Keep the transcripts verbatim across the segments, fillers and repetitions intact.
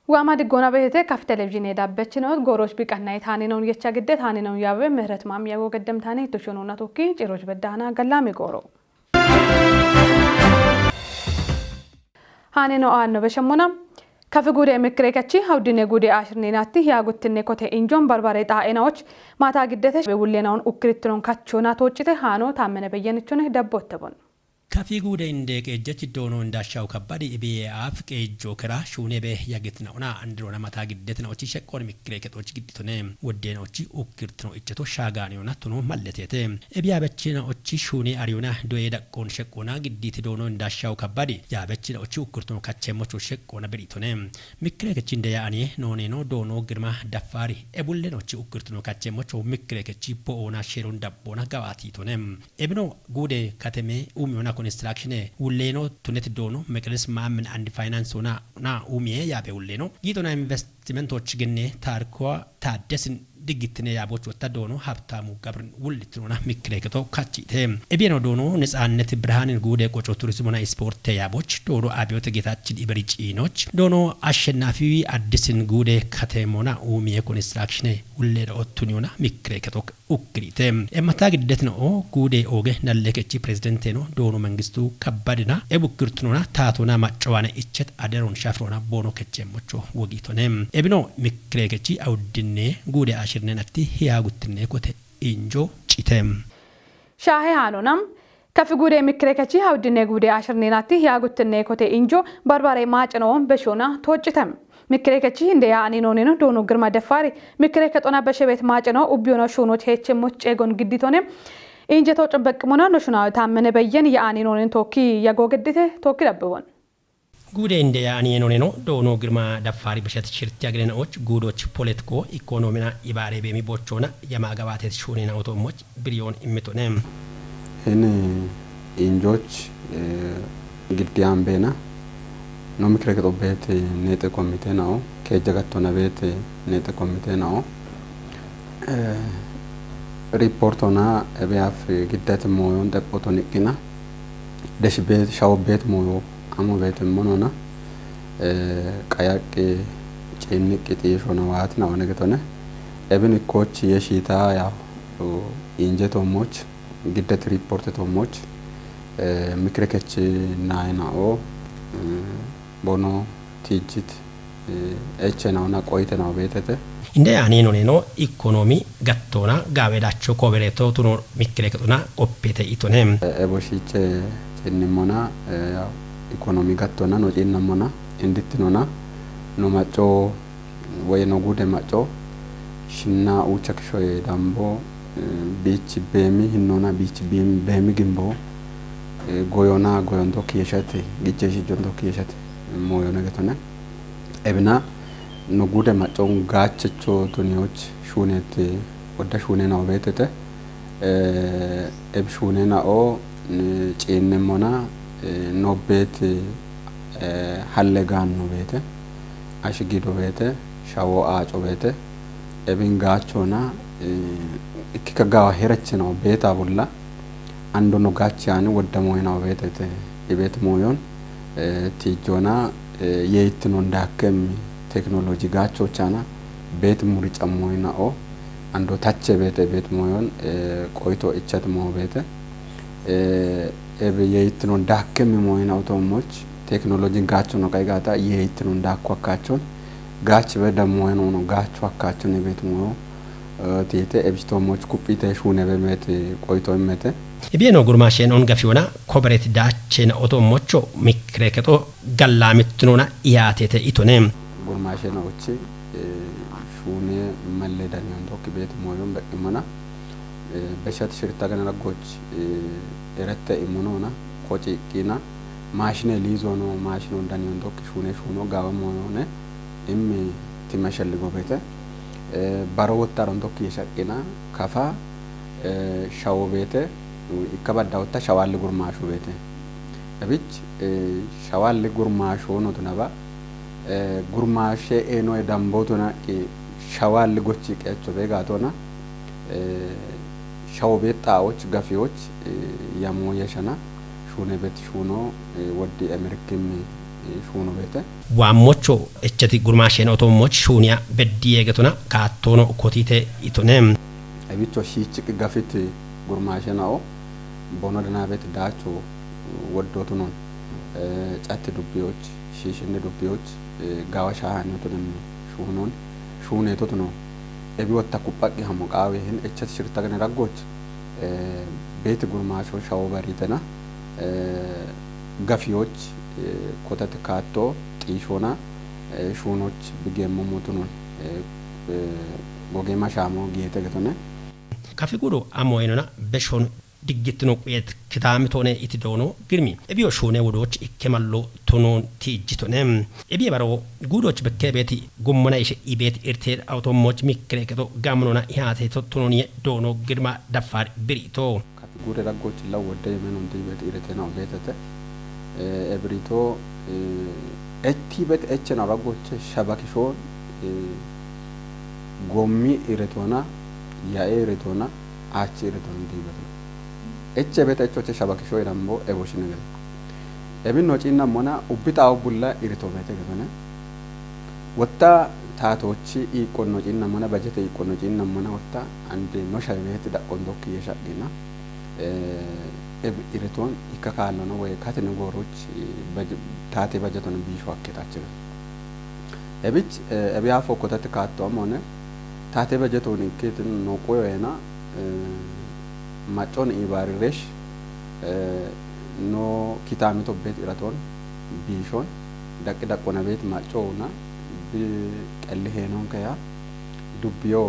Waama diggoona behete kaf televizhiine dabbechinoot gooroch biqanna itaaninoon yecha gidde taaninoon yaabe ምህረት ማም ያጎ ገደምታኔ ቱሹኑና ቶኪ ጭሮች በዳህና ገላሚ gooro. Haanino aanno beshemmona. Kafi guude mikkirekechi hawdine guude ashirneenatti yaaguttinne kote injoon barbare xaaenaoch maata giddete be wullenaon ukkirittinon kachona tooccite haano taammene beyyenichun dabbotte bon. Kafi guude inde qeejjechi doono indaashaw kabbadi ibiye aaf qeejjo kira shuune be yagitnaona andirona maata giddetina ochi sheqqoon mikkireke xoochi gidditone woddena ochi ukkirtino icheto shaagaaniyona tuno malleteete. Ebiya bechina ochi shuune ariyona doye daqqoon sheqqoona gidditi doono indaashaw kabbadi ya bechina ochi ukkirtino kachemmocho sheqqoona bidhitone. Mikkirekechi inde ya aniye nooneno doono girma daffaari ebulleno ochi ukkirtino kachemmocho mikkirekechi bo'oona sheron dabboona gawaatitone. Ebino guude kateme umiona konistiraakshine wulleeno tuneti doono meqelis maamin and faayinaansi ona na umiye yaabe wulleeno giixona investimentoch genne taarikuwa taaddesin diggittine yaaboch wotta doono habtaamu gabrin wullitinona mikkireketo kachite. Ebieno doono netsaannet birhaanin guude qoco turizimona ispoorte yaaboch doono abiyote geetachin iberi ciinoch doono ashshennafiwi addisin guude katemona umiye konistiraakshine wulleeno ottuniona mikkireketo ukkirite. Emmata giddetino o guude ooge nallekechi pirezidenteeno doono mengistu kabbadina ebukkirtunona taatona maccowaane ichet aderon shafirona boono kechemmocho wogiitone. Ebino mikkirekechi awuddinne guude ashirnenatti hiyaaguttinne kote injo cite. Shaahe haanona. Kafi guude mikkirekechi hawdine guude ashirneenatti yaaguttinne kote injo barbare maacino beshona tooccite. Mikkirekechi inde ya ani nooneno doono girma daffaari mikkireke xona beshe beet maacino ubbiyona shuunoch heechemmoch ceegon gidditone. Inje tooco beqqimona no shuna taammene beyyen ya ani noonen tookki yago giddite tookki dabbewon. Guude inde ya ani nooneno doono girma daffaari beshet shirti agrenaoch guudoch poletiko ikonomina ibaare beemi bochona yama gabaatet shuunena otoommoch biriyoon immitone. Hin injooch giddi ambeena no mikireke xobbeet neexe kommite nao keejja gattona beet neexe kommite nao riportona ebeaf giddat mooyon xephoto niqqina desh beet shawo beet mooyo amo beet monona qayaqqi ciinniqqi xiishona waati naone getone ebin ikkooch yeshita yaw inje toommoch giddet riporte toommoch mikire kechi nainao bono tijjit eche naona qoyite nao beetete. Inde ani noneno ikonomi gattona gaawedacho kobereto tuno mikkire kexona qoppete itone. Ebo shiche cinnimona ikonomi gattona no cinnamona indittinona no macco woye no gude macco shinna ucha kishoye dambo bichi beemi hinnona bichi beemi beemi gimbo goyona goyon tokki yeshate gicce shijjon tokki yeshate moyona getone. Ebina no gude macco gaachecho tuniyoch shunet wodda shune nao beetete. Eb shune nao ciinnemmona nobbeet halle gaanno beete ashi gido beete shawo aaco beete ebin gaachona ikkika gawa herechinawo beeta bulla andono gachi ani wodda moyinawo beetete ibet moyon tijjona yeittinon dakkem teknoloji gachochana bet murica moyinao ando tache bete bet moyon qoyto ichat mo bete ebe yeittinon dakkem moyinao to moch teknolojin gachono kaygata yeittinon dakko akkachon gach beda moyinono gacho akkachon bet moyo tite ebjito moch kupite shune be met qoyto mete. Ibiyeno gurmashen on gafiona kobereti dachena oto mocho mikrekexo gallamittinona iyaatete itone. Gurmaashena ochi shuune malle daniyon tokki beeti mooyon beqqimana beshat shirta gana raggoch erette immonona koci iqqina maashine liizono maashinon daniyon tokki shuune shuuno gaawa mooyone immi timeshelli gobete baro wottaron tokki yeshaqqina kafa shawo beete ikka badda wotta shawalli gurmaashu beete ebich shawalli gurmaashu no tunaba gurmaashe eno e dambo tuna ki shawalli gochi qecho be gatona shawo be xaoch gafiyoch yamo yeshana shune bet shuno woddi emirkimmi Shuuno beete. Waammocho echati gurmaashsheena otoommoch shuuniya beddi yeegetona kaattoono kotiite itone. Ebicho shiichiq gafit gurmaasheenao bono danaabet daacho woddootunon catti dubbiyoch shiishinne dubbiyoch gawa shaahanyotunemmi shuunon shuuneetotuno ebi wotta kuphaqqi hamo qaawi hin echati shirtagane raggoch beeti gurmaasho shawo bariitena gafiyoch kotati kaatto xiishoona shuunoch bigeemmo mootunon gogeema shaamo giyeete getone. Kafi gudo amoyinona beshon diggittino quyeet kitaamitoone iti doono girmi ebiyo shuune wodooch ikke mallo tunoon tiijjitone. Ebiye baro guudooch bekkee beeti gummona ishe ibeet irteed awutoommoch mikkireeketo gamonona ihaateeto tunooniye doono girma daffaar biriito. Kati guure raggoochilla wodde yemenon diibeet iretena ogeetete ebirito ettiibet echena raggooche shabakishoon gommi iretona yae iretona aachi iretona diibeto eche bet echoche shabakisho irambo ebo shinegel ebin no ciinna mona ubbi xaawo bulla irito bete getone wotta taatoochi iiqqon no ciinna mona bajete iiqqon no ciinna mona wotta ande no shawe bet daqqon dokki ye shaqqina eb iritoon ikka kaallono woy katene gooroch taate bajetono biisho akketachina ebich ebiyaafo kotati kaatto amone taate bajetoon ikketin no quyoyena maccon ibaariresh no kitaamito bet iraton biishon daqqi daqqona bet maccoona bi qelli heenonkeya dubbiyo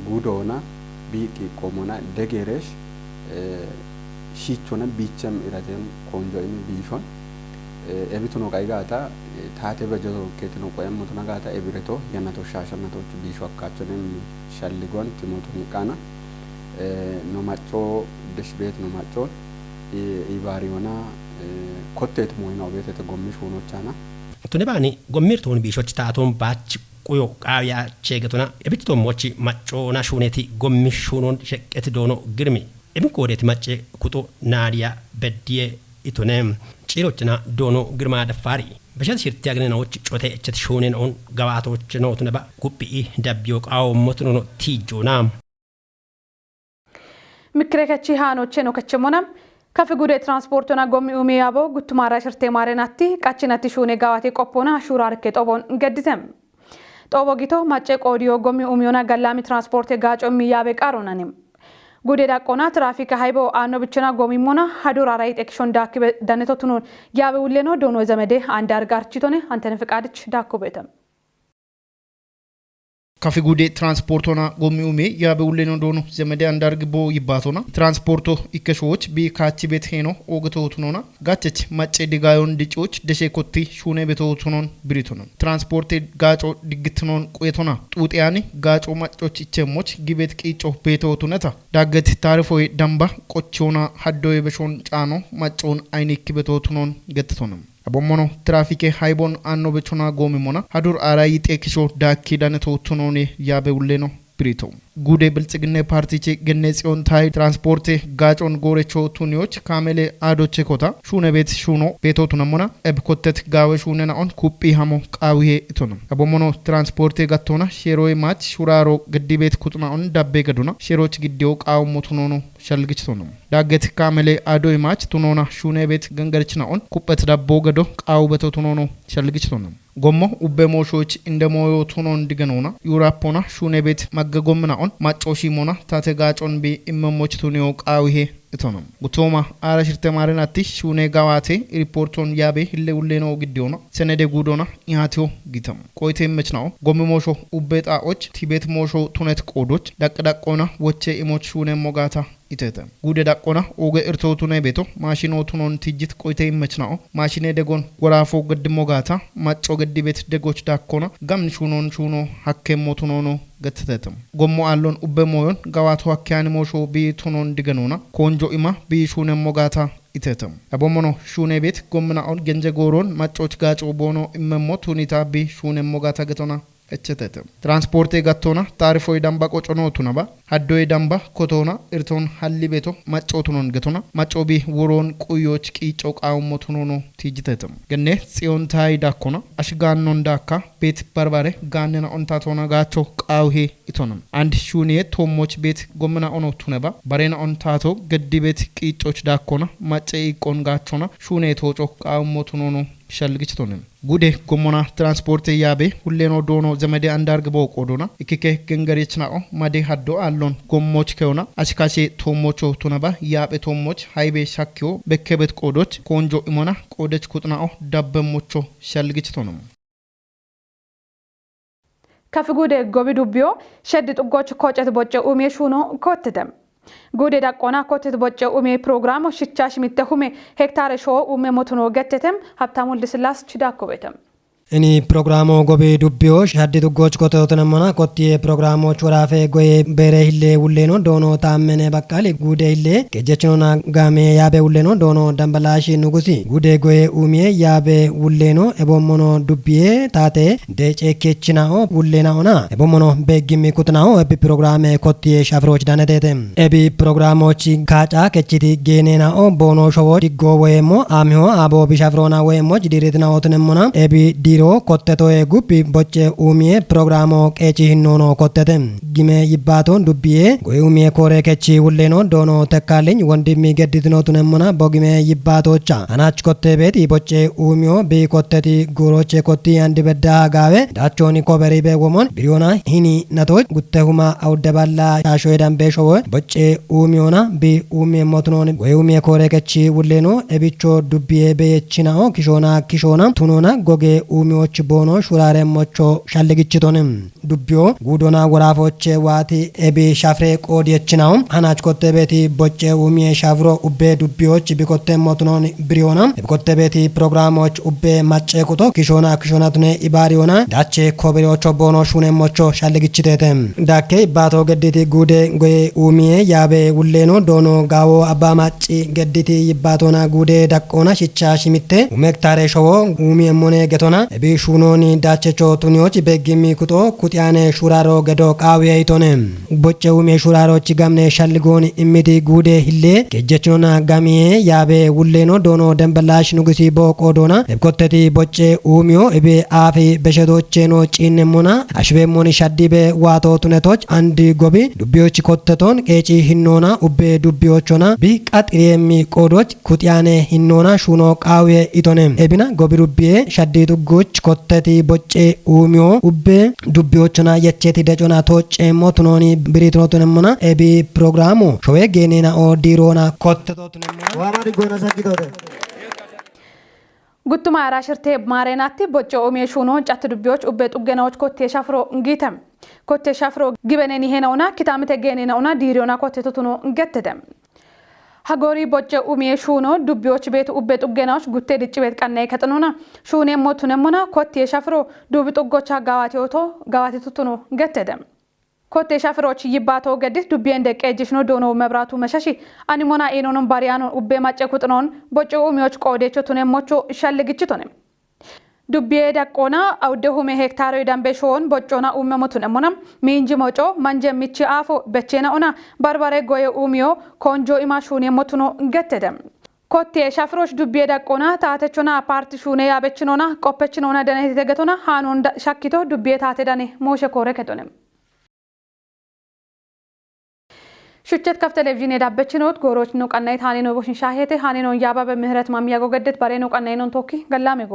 guudoona bi qiiqqoomona degeeresh shiichona biichem iraten konjo imi biishon ebituno qayi gaata taate bejoto ketino qoyemmotona gaata ebireto yanato shaashanatochu biisho akkaachonemi shalligon timootoni qaana no macco deshbeet no macco ibaariyona kotteet mooyina obeetete gommi shuunochana tune baani gommirtoon biishoch taatoon baach quyo qaawiya cheegetona ebittitoommochi maccoona shuuneeti gommi shuunoon sheqqeti doono girmi ebin koodeeti macce kuxo naadiya beddiye itone ciirochina doono girma daffaari beshati shirti agninawoch cote echati shuunen on gawaatochino tuneba guphi'i dabbiyo qaawo motunono tiijjoona. Mikkirekechi haanocheno kechemona kafi gude transportona gommi umi yaabo guttumara shirte maarenatti qachinatti shuune gawaati qoppona shuurarke xobon geddite. Xobo gito macce qoodiyo gommi umiyona gallami transporte gaaco miyaabe qaaronani. Gude daqqona trafike haybo aanno bichona gomimmona hadurara yixekishon daakkibe danetotunon yaabe ulleno doono zemede ande argarchitone antene fiqaadich daakkubete. Kafi gude transportona gommi ume yaabe ulleno doono zemede ande argi boo yibbaatona transporto ikkeshowoch bi kaachibet heeno oogetowotunona gachech macce digaayon diccoch deshe kotti shuune betowotunon biritonon transporte gaaco diggitinoon quyetona xuuxeyani gaaco maccoch ichemmoch gibet qiicco beetowotuneta dagget taarifoy damba qochona haddoye beshon caano maccoon aynikki betootunon gettitona. Abommono trafike haybon anno bechona goomimona hadur aara yixekisho daakki danetootunoone yaabe ulleno birito. Gude bilxiginne partichi genne xiyon tayi transporte gaacon goorecho tuniyoch kaamele aadoche kota shuune beet shuuno beetootunammona eb kottet gaawe shuunena'on kuphi hamo qaawihe itona. Abommono transporte gattona sheeroye maach shuraaro geddibeet kuxuna'on dabbe gaduna sheeroch giddiyo qaawommotunono shalgichitono. Daagget kaamele aadoy maach tunoona shuune beet gangarichina'on kuphet dabbo gado qaawu betotunono shalgichitono. Gommo ubbe mooshoch inde mooyo tunon diganoona yuurappona shuune beet magga gommina'on macco shiimona tate gaacon bi immemmoch tuniyo qaawihe itono. Gutooma aara shirte maarenatti shuune gawaate iriporton yaabe hille ulleno giddiyona senede guudona ihaatiyo gitam. Qoyte immechna'o gommi moosho ubbe xaa'och tibet moosho tunet qoodoch daqqi daqqona woche imoch shuune mogaata itete. Guude daqqona ooge irtootunay beeto maashinootunon tijjit qoyte immechna'o maashine degon woraafo geddi mogaata macco geddibet degoch daakkona gamni shuunon shuuno hakkemmo tunoono gettetete. Gommo aallon ubbe mooyon gawaato hakke ani moosho bi tunon diganoona koonjo ima bi shuunemmo gaata itete. Abommono shuune beet gommina'on genje gooron maccoch gaaco boono immemmo tunita bi shuunemmo gaata getona Echitete. Transporte gattona, taarifoy damba qocono tunaba, haddoy damba kotona, irton halli beto, macco tunon getona, macco bi wuron quyoch qiico qaawummo tunono tijitete. Genne tsiyon tayi dakkona, ashgannon dakka, bet barbare, gaannena ontatona gaacho qaawuhe itona. And shuniye tommoch bet gommena ono tunaba, barena ontato, geddi bet qiicoch dakkona, macce iqqon gaachona, shune toco qaawummo tunono shalgichitone. Gude gommona transporte yaabe hulleno doono zemede andarg bo qoodona. Ikkike gengerichna'o made haddo allon gommoch keona. Ashkashe tommocho tunaba yaabe tommoch haybe shakkiyo bekkebet qoodoch konjo imona qoodech kuxna'o dabbe mocho shalgichitono. Kafi gude gobi dubbiyo sheddi xuggoch kocet bocce umiye shuno kottete. Gude daqqona kottet bocce ume programo shichchash mitte hume hektare shoo ume motuno gettetem. Habtamu Wildisillaas chidakko betem. Ini programo gobi dubbiyo shaddi duggoch kote otonemona kottiye programo churafe goye bere hille wulleno doono taammene baqqali gude hille gejjechinona gaame yaabe wulleno doono dambalashi nugusi gude goye umiye yaabe wulleno ebommono dubbiye taate de ceekkechinao wullena ona ebommono beeggimmi kutinao ebi programe kottiye shafiroch danetete. Ebi programoch kaaca kechiti geenenao boono showo diggo woyemmo amiho abo bishafirona woyemmoch diiritinao tunemmona ebi diiro kottetoye gubbi bocce umiye programo qeechi hinnono kottete. Gime yibbaato dubbiye goye umiye koore kechi wulleno doono tekkaaliny wondimmi gedditino tunemmona bogime yibbaatocha anach kotte beeti bocce umiyo bi kotteti guuroche kotti andi bedda gaawe daachoni koberi be womon biriyona hini nato gutte huma awudde balla shaashoye dambe showo bocce umiyona bi umiye motunon goye umiye koore kechi wulleno ebicho dubbiye beyechinao kishona kishona tunona goge umiyoch boono shurare mocho shalligichitonim. Dubbiyo guudona woraafoche waati ebi shafire qoodiyechinawo hanach kotte beeti bocce umiye shafiro ubbe dubbiyoch bikotte motunon biriyona ebikotte beeti programoch ubbe macce kuto kishona kishona tune ibaariyona dache kobiriyocho boono shunemmocho shalligichitete. Dakke ibbaato gedditi guude goye umiye yaabe wulleno doono gaawo abba macci gedditi yibbaatona guude daqqona shicha shimitte umektare showo umiye mone getona ebi shuunoni dachecho tuniyoch beeggimmi kuxo kuxiyaane shuraro gedo qaawiye itone. Bocce umiye shuraro chigamne shalligooni immiti guude hille gejjechinona gamiye yaabe wulleno doono dembelash nugusi boo qoodoona ebkotteti bocce umiyo ebe aafi beshedocheno ciinnemmona ashbeemmoni shaddibe waato tunetoch andi gobi dubbiyoch kotteton qeeci hinnoona ubbe dubbiyochona bi qaxiriyeemmi qoodoch kuxiyaane hinnoona shuuno qaawiye itone. Ebina gobi dubbiye shaddi xuggoch kotteti bocce uumiyo ubbe dubbiyochona yecheti decona toocceemmo tunooni biriitino tunemmona ebi programo showe geeneena oo diiroona kotteto tunemmona. Waama diggoona sakkitote. Guttuma ara shirte maareenaatti bocce uumiye shuuno catti dubbiyoch ubbe xuggenawoch kotte shafiro ngiite. Kotte shafiro gibeneni henauna kitaamite geenenauna diiriona kotte tutuno gettete. Hagori bocce umiye shuuno dubbiyoch beetu ubbe xuggenawoch gutte dicci beet qanne kexinona shuunemmo tunemmona kottiye shafiro duubi xuggocha gawaatiyoto gawaati tutuno gettete. Kotte shafiroch yibbaato geddit dubbiyen deqqe ejjishino doono mebraatu meshashi animona iinonon bariyanon ubbe macce kuxinon bocce umiyoch qoodecho tunemmocho shalligichitone. Dubbiye daqqoona awudde hume hektaroy dambe shoon boccona umme motun emmona miinji moco manje michi aafo bechena ona barbare goye umiyo konjo ima shuune motuno gettede. Kottiye shafiroch dubbiye daqqoona taatechona parti shuune yaabechinona qoppechinona danetite getona haanon da-, shakkito dubbiye taate dane mooshe koore ketone. Shuchet kaf televizhiine dabbechinot gooroch no qannayit haanino boshin shaahete haanino yaababe mihret mamiyago geddet bare no qannayinon tokki gallame go.